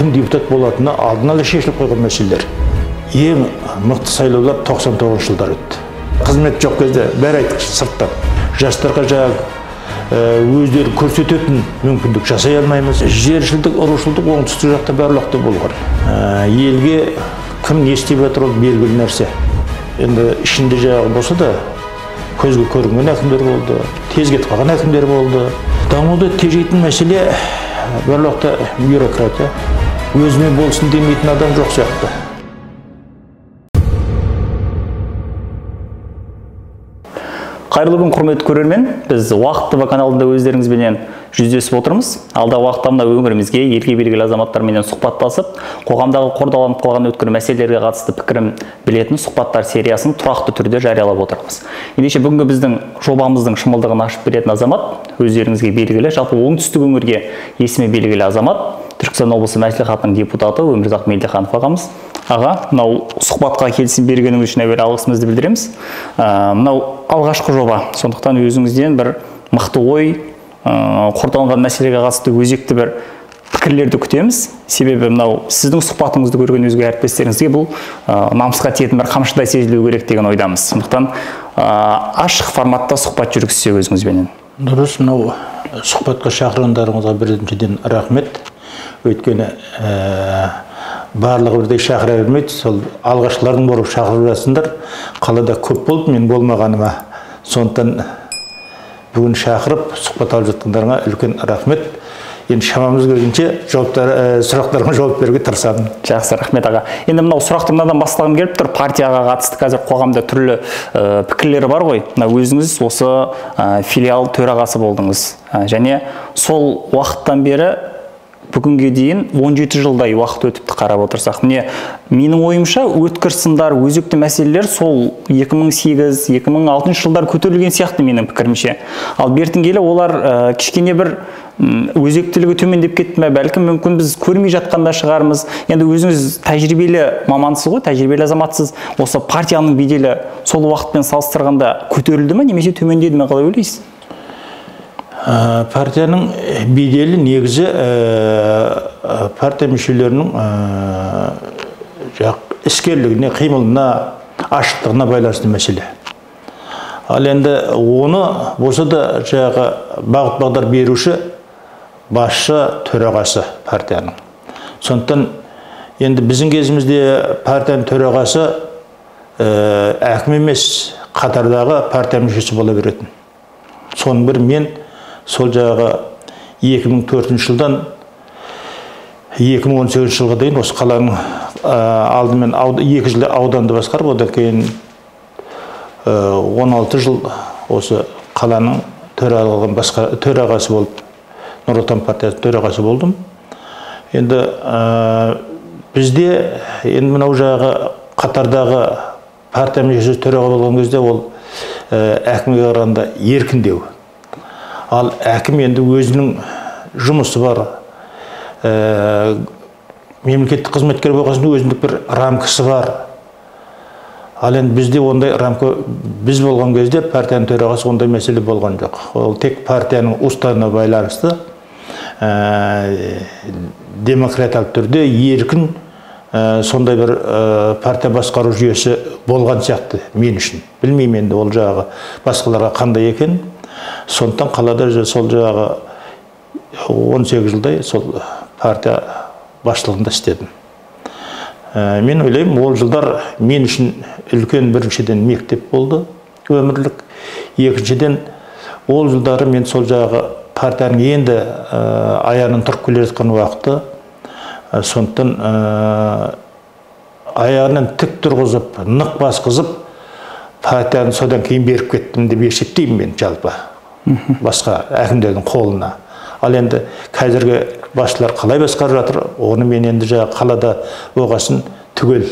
Кім депутат болатыны алдын ала шешіліп қойған мәселелер. Ең мықты сайлаулар 99 жылдар өтті. Қызмет жоқ кезде бәрі айттық сырттан. Жастарға жаңағы өздері көрсететін мүмкіндік жасай алмаймыз. Жершілдік, рушылдық оңтүстік жақта барлықта болған. Елге кім не істеп жатыр, ол белгілі нәрсе. Енді ішінде жағы болса да көзге көрінген әкімдер болды, тез кетіп қалған әкімдер болды. Дамуды тежейтін мәселе барлықта бюрократия. Өзіме болсын демейтін адам жоқ сияқты. Қайырлы күн, құрметті көрермен. Біз Уақыт ТВ каналында өздеріңізбенен жүздесіп отырмыз. Алдағы уақытта мына өңірімізге елге белгілі азаматтарменен сұхбаттасып, қоғамдағы қордаланып қалған өткір мәселелерге қатысты пікірін білетін сұхбаттар сериясын тұрақты түрде жариялап отырмыз. Ендеше бүгінгі біздің жобамыздың шымылдығын ашып беретін азамат өздеріңізге белгілі, жалпы оңтүстік өңірге есімі белгілі азамат, Түркістан облысы мәслихатының депутаты Өмірзақ Мелдеханов ағамыз. Аға, мынау сұхбатқа келісім бергеніңіз үшін әуелі алғысымызды білдіреміз. Мынау алғашқы жоба, сондықтан өзіңізден бір мықты ой, қордаланған мәселеге қатысты өзекті бір пікірлерді күтеміз. Себебі мынау сіздің сұхбатыңызды көрген өзге әріптестеріңізге бұл намысқа тиетін бір қамшыдай сезілу керек деген ойдамыз. Сондықтан ашық форматта сұхбат жүргізсек өзіңізбенен. Дұрыс, мынау сұхбатқа шақырғандарыңызға біріншіден рахмет. Өйткені барлығы бірдей шақыра бермейді, сол алғашқылардың болып шақырып жатсыңдар. Қалада көп болды мен болмағаныма. Сондықтан бүгін шақырып сұхбат алып жатқандарыңа үлкен рахмет. Енді шамамыз келгенше сұрақтарға жауап беруге тырысамын. Жақсы, рахмет аға. Енді мынау сұрақты мынадан бастағым келіп тұр. Партияға қатысты қазір қоғамда түрлі пікірлер бар ғой. Мына өзіңіз осы филиал төрағасы болдыңыз. Және сол уақыттан бері бүгінге дейін 17 жылдай уақыт өтіпті қарап отырсақ. Міне, менің ойымша, өткір сындар, өзекті мәселелер сол 2008-2006 жылдар көтерілген сияқты менің пікірімше. Ал бертін келе олар кішкене бір өзектілігі төмендеп кетті ме, бәлкім мүмкін біз көрмей жатқанда шығармыз. Енді өзіңіз тәжірибелі мамансыз ғой, тәжірибелі азаматсыз. Осы партияның беделі сол уақытпен салыстырғанда көтерілді ме, немесе төмендеді ме, қалай ойлайсыз? Партияның беделі негізі партия мүшелерінің іскерлігіне, қимылына, ашықтығына байланысты мәселе. Ал енді оны болса да жаңағы бағыт бағдар беруші басшы, төрағасы партияның. Сондықтан енді біздің кезімізде партияның төрағасы әкім емес, қатардағы партия мүшесі бола беретін. Соның бір мен сол жағы 2004 жылдан 2018 жылға дейін осы қаланың алдымен 2 жыл ауданды басқарып, одан кейін 16 жыл осы қаланың төрағасы болып, Нұр Отан партиясының төрағасы болдым. Енді бізде енді мынау жағы қатардағы партия мүшесі төраға болған кезде ол әкімге қарағанда еркіндеу. Ал әкім енді өзінің жұмысы бар, мемлекеттік қызметкер болған соң өзіндік бір рамкасы бар. Ал енді бізде ондай рамка, біз болған кезде партияның төрағасы ондай мәселе болған жоқ. Ол тек партияның уставына байланысты демократиялық түрде еркін сондай бір партия басқару жүйесі болған сияқты мен үшін. Білмеймін енді ол жағы басқаларға қандай екен. Сондықтан қалада сол жағы 18 жылдай сол партия басшылығында істедім. Мен ойлаймын, ол жылдар мен үшін үлкен біріншіден мектеп болды, өмірлік. Екіншіден, ол жылдары мен сол жағы партияның енді аяғынан тұрып келе жатқан уақыты. Сондықтан аяғынан тік тұрғызып, нық басқызып, партияны содан кейін беріп кеттім деп есептеймін мен жалпы басқа әкімдердің қолына. Ал енді қазіргі басшылар қалай басқарып жатыр, оны мен енді жаңағы қалада болғасын түгел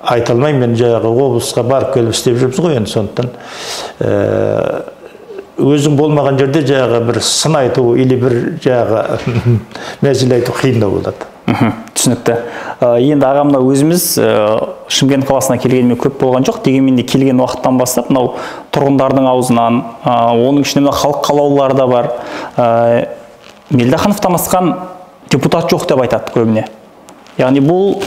айта алмаймын. Мен жаңағы облысқа барып келіп істеп жүрміз ғой енді, сондықтан өзің болмаған жерде жаңағы бір сын айту или бір жаңағы мәселе айту қиындау болады. Түсінікті. Енді аға, мынау өзіміз Шымкент қаласына келгеніме көп болған жоқ, дегенмен де келген уақыттан бастап мынау тұрғындардың аузынан, оның ішінде мынау халық қалаулылары да бар. Мелдехановтан асқан депутат жоқ деп айтады көбіне. Яғни бұл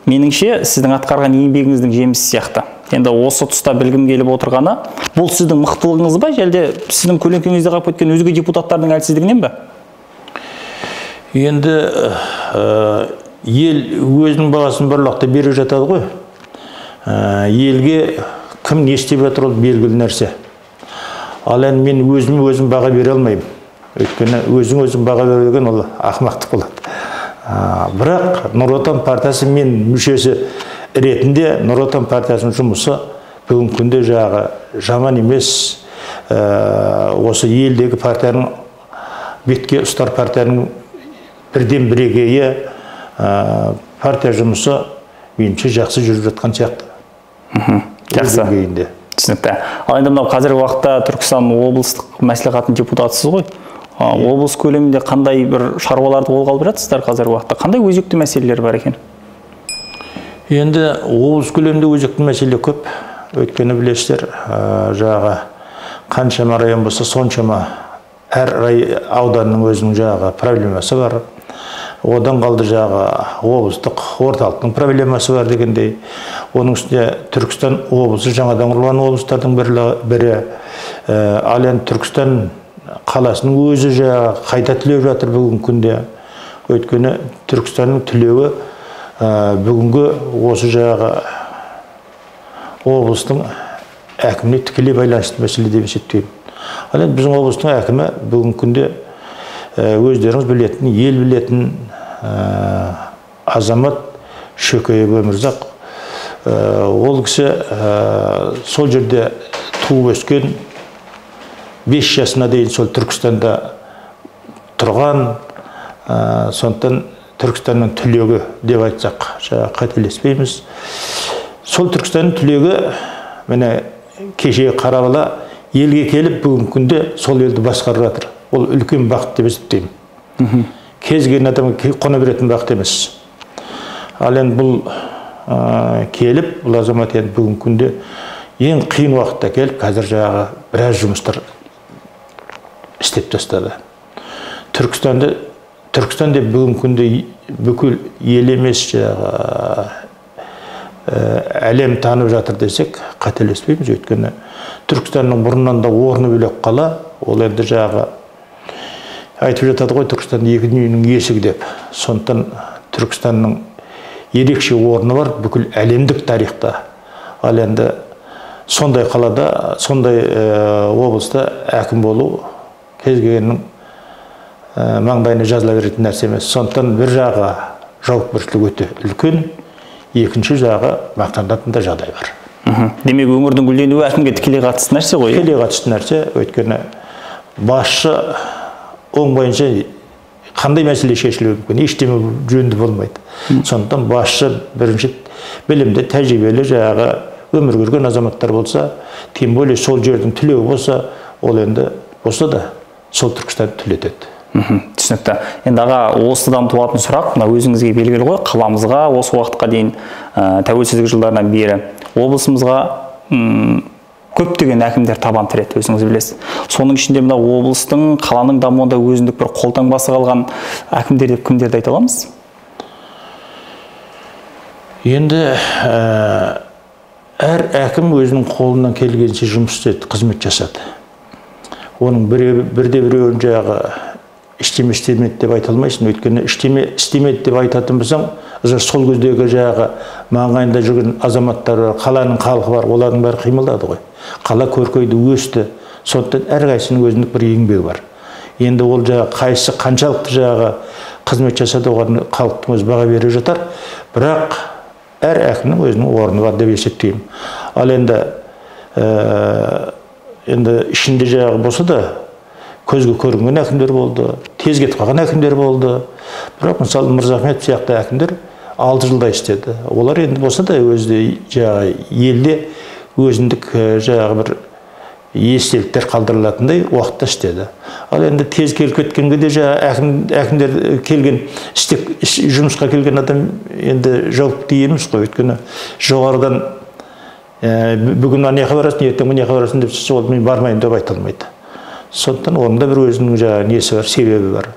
меніңше сіздің атқарған еңбегіңіздің жемісі сияқты. Енді осы тұста білгім келіп отырғаны, бұл сіздің мықтылығыңыз ба, әлде сіздің көлеңкеңізде қалып кеткен өзге депутаттардың әлсіздігінен бе? Енді ел өзінің бағасын бір уақытта беріп жатады ғой. Елге кім не істеп жатыр, ол белгілі нәрсе. Ал енді мен өзім баға бере алмаймын. Өйткені өзің баға беру деген ол ақымақтық болады. Бірақ Нұр Отан партиясы мен мүшесі ретінде Нұр Отан партиясының жұмысы бүгінгі күнде жағы жаман емес. Осы елдегі партияның бетке ұстар партияның бірден бірегейі партия жұмысы меніңше жақсы жүріп жатқан сияқты. Жақсы. Түсінікті. Ал енді мынау қазіргі уақытта Түркістан облыстық мәслихатының депутатысыз ғой. Облыс көлемінде қандай бір шаруаларды қолға алып жатсыздар қазіргі уақытта? Қандай өзекті мәселелер бар екен? Енді облыс көлемінде өзекті мәселе көп. Өйткені білесіздер, жағы қаншама район болса, соншама әр ауданның өзінің жағы проблемасы бар. Одан қалды жағы облыстық орталықтың проблемасы бар дегендей. Оның үстіне Түркістан облысы жаңадан құрылған облыстардың бірі. Ал енді Түркістан қаласының өзі жағы қайта түлеп жатыр бүгінгі күнде. Өйткені Түркістанның түлеуі бүгінгі осы жағы облыстың әкіміне тікелей байланысты мәселе деп есептеймін. Ал енді біздің облыстың әкімі бүгінгі күнде өздеріңіз білетін, ел білетін азамат Шөкеев Өмірзақ. Ол кісі сол жерде туып өскен, 5 жасына дейін сол Түркістанда тұрған, сондықтан Түркістанның түлегі деп айтсақ, қателеспейміз. Сол Түркістанның түлегі міне кеше қара бала елге келіп бүгінгі күнде сол елді басқарып жатыр. Ол үлкен бақыт деп есептеймін. Кез келген адамға қона беретін бақыт емес. Ал енді бұл келіп, бұл азамат енді бүгінгі күнде ең қиын уақытта келіп, қазір жаңағы біраз жұмыстар істеп тастады. Түркістан деп бүгінгі күнде бүкіл ел емес, жаңағы әлем танып жатыр десек, қателеспейміз. Өйткені Түркістанның бұрыннан да орны бөлек қала, ол енді жаңағы айтып жатады ғой, Түркістан екі дүниенің есігі деп. Сондықтан Түркістанның ерекше орны бар бүкіл әлемдік тарихта. Ал енді сондай қалада, сондай облыста әкім болу кез келгеннің маңдайына жазыла беретін нәрсе емес. Сондықтан бір жағы жауапкершілік өте үлкен, екінші жағы мақтанатын да жағдай бар. Демек, өңірдің гүлденуі әкімге тікелей қатысты нәрсе ғой? Тікелей қатысты нәрсе, өйткені басшы оңбайынша қандай мәселе шешілуі мүмкін, ештеме жөнді болмайды. Сондықтан басшы бірінші білімді, тәжірибелі, жаңағы өмір көрген азаматтар болса, тем более сол жердің түлегі болса, ол енді болса да сол Түркістанды түлетеді. Түсінікті. Енді аға, осыдан туатын сұрақ, мына өзіңізге белгілі ғой, қаламызға осы уақытқа дейін тәуелсіздік жылдарынан бері облысымызға көптеген әкімдер табан тіреді, өзіңіз білесіз. Соның ішінде мына облыстың, қаланың дамуында өзіндік бір қолтаңбасы қалған әкімдер деп кімдерді айта аламыз? Енді әр әкім өзінің қолынан келгенше жұмыс істеді, қызмет жасады. Оның бірде біреуін жағы ештеме істемеді деп айта алмайсың. Өйткені ештеме істемеді деп айтатын болсаң, сол кездегі жағы маңайында жүрген азаматтар бар, қаланың халқы бар, олардың бәрі қимылдады ғой. Қала көркейді, өсті. Сондықтан әрқайсысының өзіндік бір еңбегі бар. Енді ол жағы қайсысы қаншалықты жағы қызмет жасады, оған халықтың өзі баға беріп жатар. Бірақ әр әкімнің өзінің орны бар деп есептеймін. Ал енді ішінде жағы болса да көзге көрінген әкімдер болды, тез кетіп қалған әкімдер болды. Бірақ мысалы Мырзахметов сияқты әкімдер 6 жылда істеді. Олар енді болса да өзі жағы елде өзіндік жағы бір естеліктер қалдырылатындай уақытта істеді. Ал енді тез келіп кеткенге де жаңағы әкімдер келген, істеп жұмысқа келген адам енді жауапты емес қой. Өйткені жоғарыдан бүгін ана жаққа барасың, ертең мына жаққа барасың деп сөйтсе, ол мен бармаймын деп айта алмайды. Сондықтан оның да бір өзінің жаңағы несі бар, себебі бар.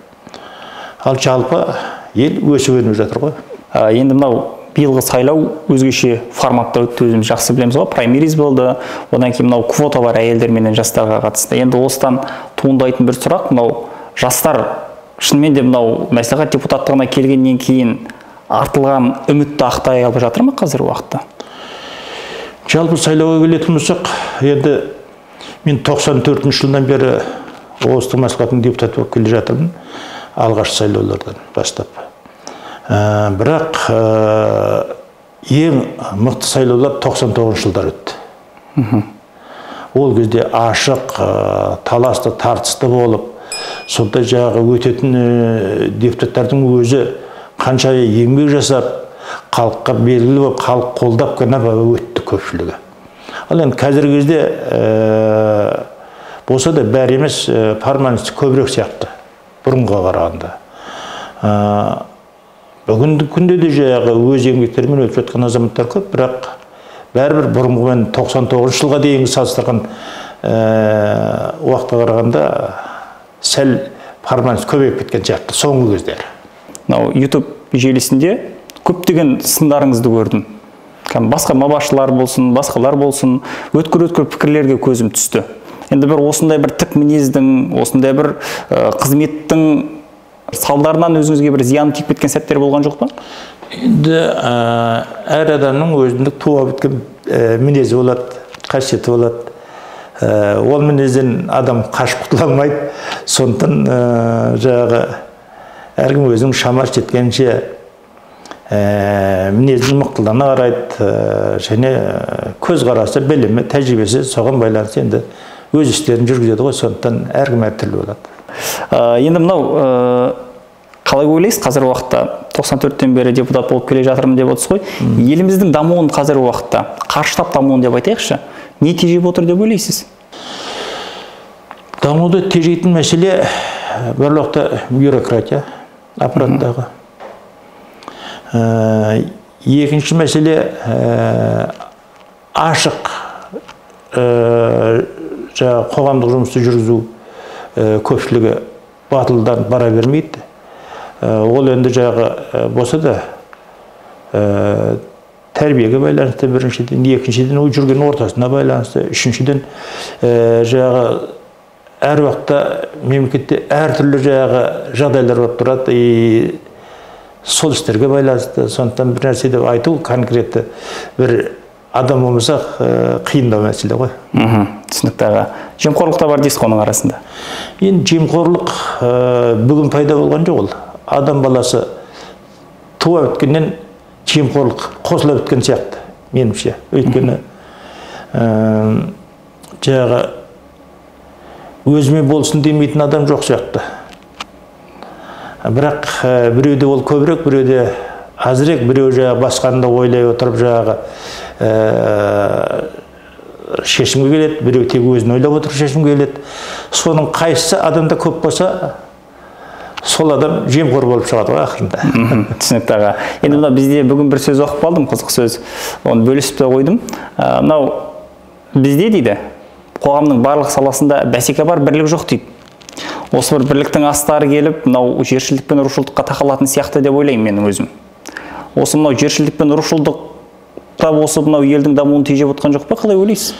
Ал жалпы ел өсіп өніп жатыр ғой. Енді мынау биылғы сайлау өзгеше форматта өтті, өзіміз жақсы білеміз ғой, праймериз болды, одан кейін мынау квоталар әйелдер менен жастарға қатысты. Енді осыдан туындайтын бір сұрақ, мынау жастар шынымен де мынау мәслихат депутаттығына келгеннен кейін артылған үмітті ақтай алып жатыр ма қазіргі уақытта? Жалпы сайлауға келетін болсақ, енді мен 94 жылдан бері облыстық мәслихаттың депутаты болып келе жатырмын, алғашқы сайлаулардан бастап. Бірақ ең мықты сайлаулар 99 жылдар өтті. Ол кезде ашық, таласты, тартысты болып, сондай жағы өтетін депутаттардың өзі қанша еңбек жасап, халыққа белгілі болып, халық қолдап қана өтті көпшілігі. Ал енді қазіргі кезде болса да бәрі емес, формальность көбірек сияқты бұрынға қарағанда. Бүгінгі күнде де жаңағы өз еңбектерімен өтіп жатқан азаматтар көп, бірақ бәрібір бұрынғымен 99 жылға дейінгі салыстырған уақытқа қарағанда сәл формальность көбейіп кеткен сияқты соңғы кездері. Мынау YouTube желісінде көптеген сындарыңызды көрдім. Басқа мабашылар болсын, басқалар болсын, өткір-өткір пікірлерге көзім түсті. Енді бір осындай бір тік мінездің, осындай бір қызметтің салдарынан өзіңізге бір зиян тиіп кеткен сәттер болған жоқ па? Енді әр адамның өзіндік туа біткен мінезі болады, қасиеті болады. Ол мінезден адам қашып құтыла алмайды. Сондықтан жаңағы әркім өзінің шамасы жеткенше мінезінің мықтылығына қарайды, және көзқарасы, білімі, тәжірибесі соған байланысты енді өз істерін жүргізеді ғой. Сондықтан әркім әртүрлі болады. Енді мынау қалай ойлайсыз, қазіргі уақытта 94-тен бері депутат болып келе жатырмын деп отырсыз ғой. Еліміздің дамуын қазіргі уақытта, қарыштап дамуын деп айтайықшы, не тежеп отыр деп ойлайсыз? Дамуды тежейтін мәселе бір уақытта бюрократия аппараттағы. Екінші мәселе ашық қоғамдық жұмысты жүргізу көпшілігі батылдан бара бермейді. Ол енді жағы болса да тәрбиеге байланысты біріншіден, екіншіден ол жүрген ортасына байланысты, үшіншіден жағы әр уақытта мемлекетте әртүрлі жағы жағдайлар болып тұрады, и сол істерге байланысты. Сондықтан бір нәрсе деп айту конкретті бір адам болмаса қиындау мәселе ғой. Түсінікті аға. Жемқорлық та бар дейсіз ғой оның арасында? Енді жемқорлық бүгін пайда болған жоқ ол. Адам баласы туа біткеннен жемқорлық қосыла біткен сияқты меніңше. Өйткені жаңағы өзіме болсын демейтін адам жоқ сияқты. Бірақ біреуде ол көбірек, біреуде азырақ, біреу жаңағы басқаны да ойлай отырып жаңағы шешімге келеді, біреу тек өзін ойлап отырып шешімге келеді. Соның қайсысы адамда көп болса, сол адам жемқор болып шығады ғой ақырында. Түсінікті аға. Енді мына бізде бүгін бір сөз оқып қалдым, қызық сөз. Оны бөлісіп те қойдым. Мынау бізде дейді, қоғамның барлық саласында бәсеке бар, бірлік жоқ дейді. Осы бір бірліктің астары келіп, мынау жершілдік пен рушылдыққа тақалатын сияқты деп ойлаймын менің өзім. Осы мынау жершілдік пен рушылдықта осы мынау елдің дамуын тежеп отқан жоқ па, қалай ойлайсыз?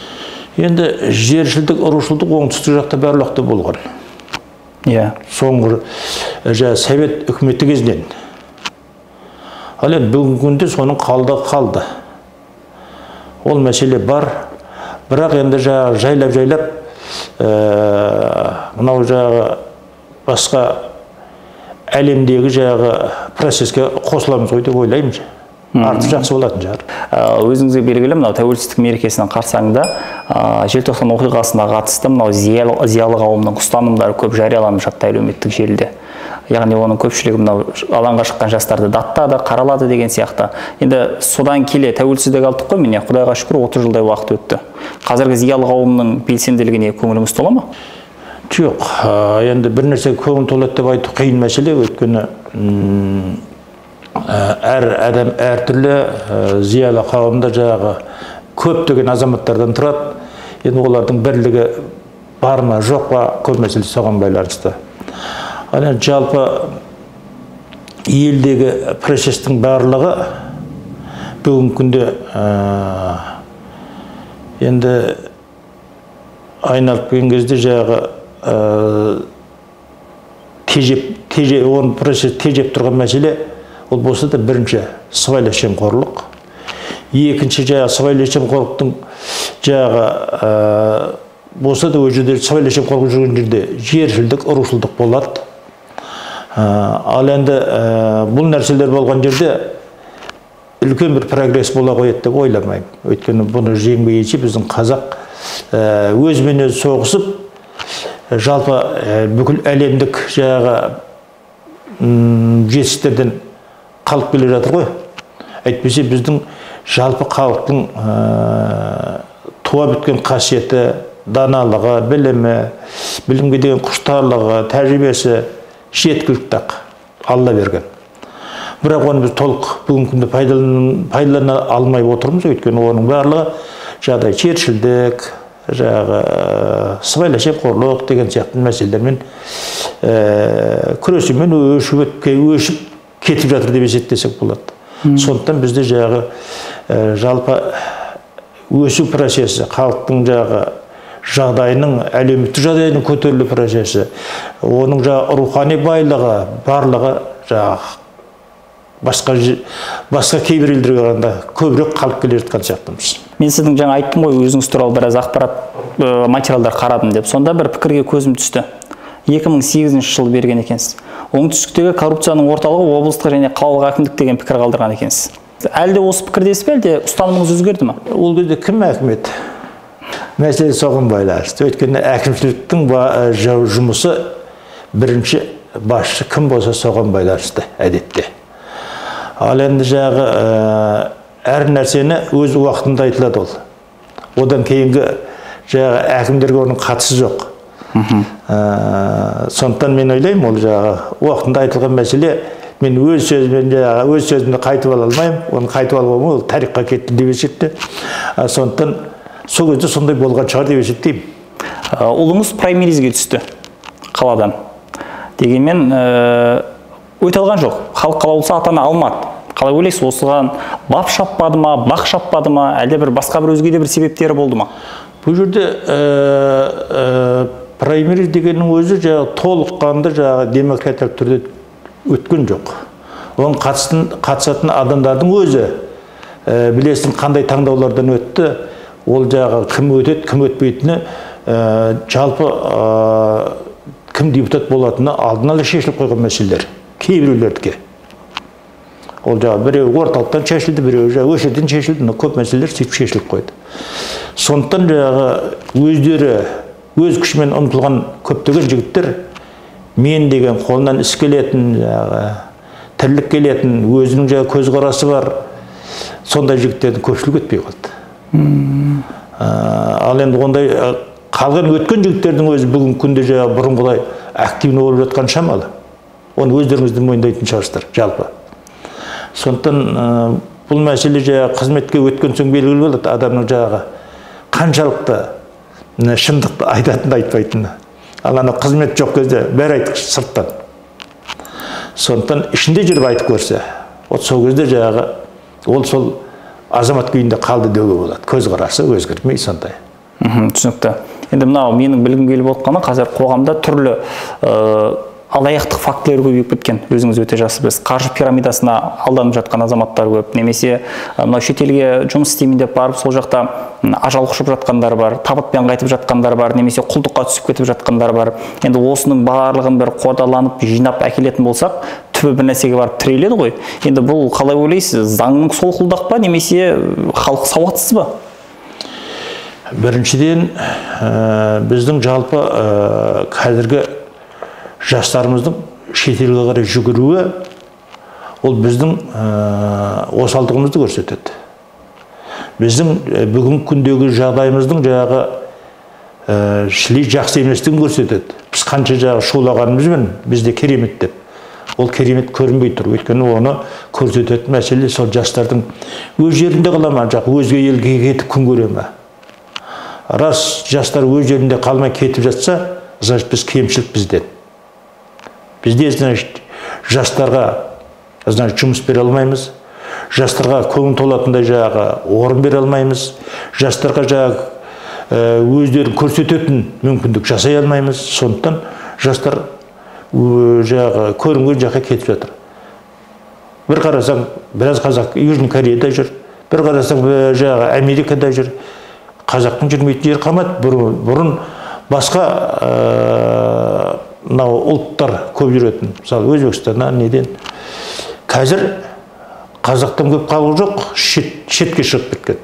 Енді жершілдік, рушылдық оңтүстік жақта барлықта болған. Иә. Соңғы совет үкіметі кезінен. Ал енді бүгінгі күнде соның қалдығы қалды. Ол мәселе бар. Бірақ енді жаңағы жайлап-жайлап мынау жаңағы басқа әлемдегі жаңағы процеске қосыламыз ғой деп ойлаймын. Артық жақсы болатын шығар. Өзіңізге белгілі, мынау тәуелсіздік мерекесінің қарсаңында желтоқсан оқиғасына қатысты мынау зиялы қауымның ұстанымдары көп жарияланып жатты әлеуметтік желіде. Яғни оның көпшілігі мынау алаңға шыққан жастарды даттады, қаралады деген сияқты. Енді содан келе тәуелсіздік алдық қой, міне Құдайға шүкір 30 жылдай уақыт өтті. Қазіргі зиялы қауымның белсенділігіне көңіліңіз тола ма? Жоқ, енді бір нәрсе көңіл толады деп айту қиын мәселе, өйткені әр адам әртүрлі, зиялы қауымда жаңағы көптеген азаматтардан тұрады. Енді олардың бірлігі бар ма, жоқ па, көп мәселе соған байланысты. Ал енді жалпы Елдегі процестің барлығы бүгінгі күнде енді айналып келген кезде жаңағы тежеп оны процесс тежеп тұрған мәселе ол болса да бірінші сыбайлас жемқорлық, екінші жаңағы сыбайлас жемқорлықтың жаңағы болса да ол жерде сыбайлас жемқорлық жүрген жерде жершілдік, рушылдық болады. Ал енді бұл нәрселер болған жерде үлкен бір прогресс бола қояды деп ойламаймын. Өйткені бұны жеңбейінше біздің қазақ өзімен өзі соғысып, жалпы бүкіл әлемдік жаңағы жетістіктерден қалып келе жатыр ғой. Әйтпесе біздің жалпы халықтың туа біткен қасиеті, даналығы, білімі, білімге деген құштарлығы, тәжірибесі жеткілікті-ақ, Алла берген. Бірақ оны біз толық бүгінгі күнде пайдалана алмай отырмыз, өйткені оның барлығы жағдай жершілдік, жаңағы сыбайлас жемқорлық деген сияқты мәселелермен күресумен өшіп кетіп жатыр деп есептесек болады. Сондықтан бізде жаңағы жалпы өсу процесі, халықтың жаңағы жағдайының, әлеуметтік жағдайының көтерілу процесі, оның жаңағы рухани байлығы, барлығы жаңағы басқа кейбір елдерге қарағанда көбірек қалып келе жатқан сияқтымыз. Мен сіздің жаңа айттым ғой, өзіңіз туралы біраз ақпарат материалдар қарадым деп. Сонда бір пікірге көзім түсті. 2008 жылы берген екенсіз. Оңтүстіктегі коррупцияның орталығы облыстық және қалалық әкімдік деген пікір қалдырған екенсіз. Әлде осы пікірдесіз бе, әлде ұстанымыңыз өзгерді ме? Ол кезде кім әкім еді? Мәселе соған байланысты. Өйткені әкімшіліктің жұмысы бірінші басшы кім болса соған байланысты әдетте. Ал енді жаңағы әр нәрсені өз уақытында айтылады ол. Одан кейінгі жаңағы әкімдерге оның қатысы жоқ. Сондықтан мен ойлаймын, ол жаңағы уақытында айтылған мәселе, мен өз сөзіммен жаңағы өз сөзімді қайтып ала алмаймын, оны қайтып алуға болмайды, ол тарихқа кетті деп есептеймін. Сондықтан сол кезде сондай болған шығар деп есептеймін. Ұлыңыз праймеризге түсті қаладан. Дегенмен өте алған жоқ. Халық қалаулысы атана алмады. Қалай ойлайсыз, осыған бап шаппады ма, бақ шаппады ма, әлде бір басқа бір өзге де бір себептері болды ма? Бұл жерде праймериз дегеннің өзі жаңағы толыққанды жаңағы демократиялық түрде өткен жоқ. Оған қатысатын адамдардың өзі білесің қандай таңдаулардан өтті, ол жаңағы кім өтеді, кім өтпейтіні, жалпы кім депутат болатыны алдын ала шешіліп қойған мәселелер кейбіреулердікі. Ол жаңағы біреуі орталықтан шешілді, біреуі жаңағы осы жерден шешілді, мына көп мәселелер сөйтіп шешіліп қойды. Сондықтан жаңағы өздері өз күшімен ұмтылған көптеген жігіттер мен деген қолынан іс келетін, жаңағы тірлік келетін, өзінің жаңағы көзқарасы бар сондай жігіттердің көпшілігі өтпей қалды. Ал енді ондай қалған өткен жігіттердің өзі бүгінгі күнде жаңағы бұрынғыдай активный болып жатқан шамалы. Оны өздеріңіз де мойындайтын шығарсыздар жалпы. Сондықтан бұл мәселе жаңағы қызметке өткен соң белгілі болады адамның жаңағы қаншалықты шындықты айтатыны айтпайтыны. Ал ана қызмет жоқ кезде бәрі айтқыш сырттан. Сондықтан ішінде жүріп айтып көрсе, вот сол кезде жаңағы ол сол азамат күйінде қалды деуге болады. Көзқарасы өзгермей сондай. Түсінікті. Енді мынау менің білгім келіп отқаны, қазір қоғамда түрлі алаяқтық фактілер көбейіп кеткен. Өзіңіз өте жақсы білесіз. Қаржы пирамидасына алданып жатқан азаматтар көп. Немесе мынау шетелге жұмыс істеймін деп барып, сол жақта ажал құшып жатқандар бар, табытпен қайтып жатқандар бар, немесе құлдыққа түсіп кетіп жатқандар бар. Енді осының барлығын бір қордаланып, жинап әкелетін болсақ, түбі бір нәрсеге барып тіреледі ғой. Енді бұл қалай ойлайсыз, заңның солқылдақ па, немесе халық сауатсыз ба? Біріншіден, біздің жалпы қазіргі жастарымыздың шетелге қарай жүгіруі ол біздің осалдығымызды көрсетеді. Біздің бүгінгі күндегі жағдайымыздың жаңағы шіли жақсы еместігін көрсетеді. Біз қанша жаңағы шулағанымызбен бізде керемет деп. Ол керемет көрінбей тұр. Өйткені оны көрсететін мәселе сол жастардың өз жерінде қала ма, жоқ өзге елге кетіп күн көре ме? Рас, жастар өз жерінде қалмай кетіп жатса, значит, біз кемшілік бізден. Бізде, значит, жастарға Значит, жұмыс бере алмаймыз. Жастарға көңіл толатындай жаңағы орын бере алмаймыз. Жастарға жаңағы өздерін көрсететін мүмкіндік жасай алмаймыз. Сондықтан жастар жаңағы көрінген жаққа кетіп жатыр. Бір қарасаң, біраз қазақ Южный Кореяда жүр, бір қарасаң, жаңағы Америкада жүр. Қазақтың жүрмейтін жері қалмады. Бұрын басқа мынау ұлттар көп жүретін, мысалы, Өзбекстаннан, неден. Қазір қазақтан көп халық жоқ, шетке шығып кеткен.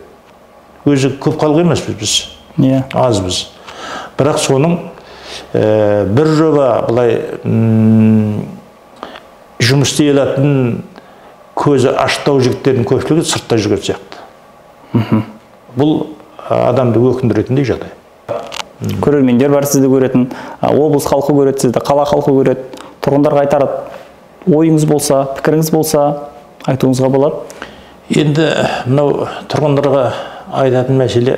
Өзі көп халық емеспіз біз. Азбыз. Бірақ соның бір жоба былай жұмыс істей алатын көзі аштау жігіттердің көпшілігі сыртта жүрген сияқты. Бұл адамды өкіндіретіндей жағдай. Көрермендер бар сізді көретін, облыс халқы көреді сізді, қала халқы көреді. Тұрғындарға айтар ойыңыз болса, пікіріңіз болса, айтуыңызға болады. Енді мынау тұрғындарға айтатын мәселе,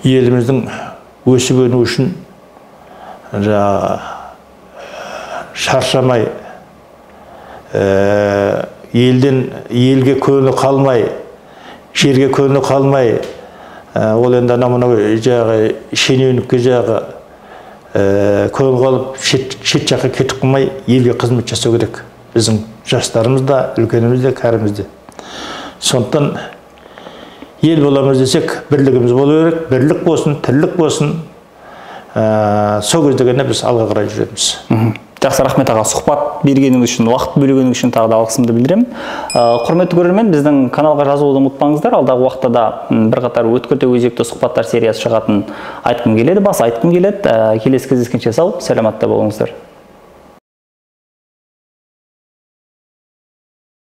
еліміздің өсіп өнуі үшін жаңағы шаршамай, елден елге көңілі қалмай, жерге көңілі қалмай, ол енді анау мынау жаңағы шенеунікке жаңағы көңіл қалып шет жаққа кетіп қалмай, елге қызмет жасау керек. Біздің жастарымыз да, үлкеніміз де, кәріміз де. Сондықтан ел боламыз десек, бірлігіміз болу керек, бірлік болсын, тірлік болсын. Сол кезде ғана біз алға қарай жүреміз. Жақсы, рахмет аға, сұхбат бергеніңіз үшін, уақыт бөлгеніңіз үшін тағы да алғысымды білдіремін. Құрметті көрермен, біздің каналға жазылуды ұмытпаңыздар. Алдағы уақытта да бірқатар өткір де өзекті сұхбаттар сериясы шығатынын айтқым келеді, баса айтқым келеді. Келесі кездескенше сау, саламатта болыңыздар.